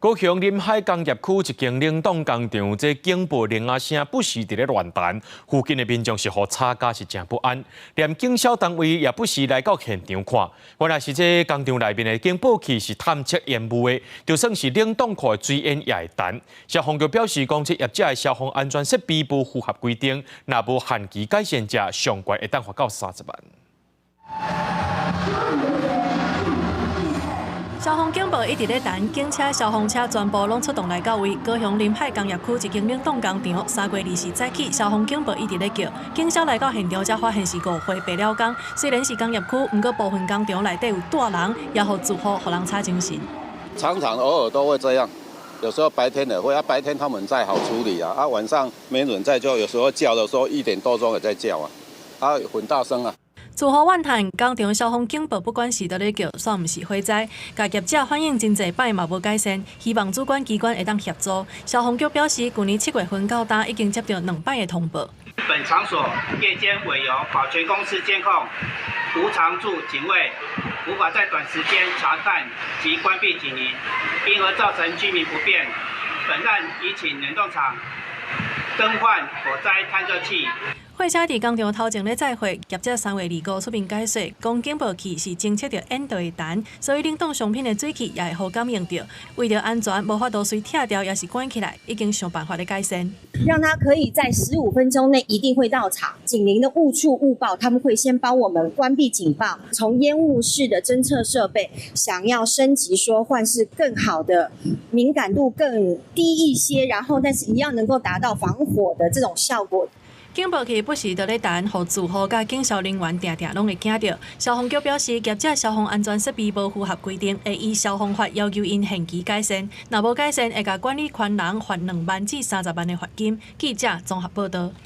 高雄臨海工業區一間冷凍工廠，這警報鈴仔聲不時佇咧亂彈，附近的民眾是予吵甲是誠不安，連警消單位也不時來到現場看。原來是這工廠內面的警報器是探測煙霧的，就算是冷凍庫的水煙也會彈。消防局表示，講這業者的消防安全設備無符合規定，若無限期改善者，上懸會當罰到30萬。消防警報一直咧彈，警車、消防車全部攏出動來到位。高雄臨海工業區一間冷凍工廠，3月20早起，消防警報一直咧叫，警消來到現場才發現是誤會白了工。雖然是工業區，毋過部分工廠內底有蹛人，也予住戶予人吵精神。常常偶爾都會這樣，有時候白天也會，啊白天他們在好處理啊，啊晚上沒人在就有時候叫的時候1點多鐘也在叫啊，啊很大聲啊。住戶怨嘆，工廠消防警報不管時都咧叫，煞毋是火災。共業者反映真濟擺嘛無改善，希望主管機關會當協助。消防局表示，舊年7月份到今已經接到兩擺的通報。本場所夜間委由保全公司監控，無常駐警衛，無法在短時間查看及關閉警鈴，因而造成居民不便。本案已請冷凍廠更換火災探測器。火車佇工廠頭前咧載貨，業者3月25出面解說，講警報器是偵測著煙就會彈，所以冷凍商品的水汽也會予感應著。為著安全，無法度隨拆掉，抑是關起來，已經想辦法咧改善。讓他可以在15分鐘內一定會到場。警鈴的誤觸誤報，他們會先幫我們關閉警報。從煙霧式的偵測設備，想要升級，說換是更好的敏感度更低一些，然後但是一樣能夠達到防火的這種效果。警報器不時都咧彈，予住戶佮警消人員定定攏會驚著。消防局表示，業者消防安全設備無符合規定，會依消防法要求𪜶限期改善。若無改善，會共管理權人罰2萬至30萬的罰金。記者綜合報導。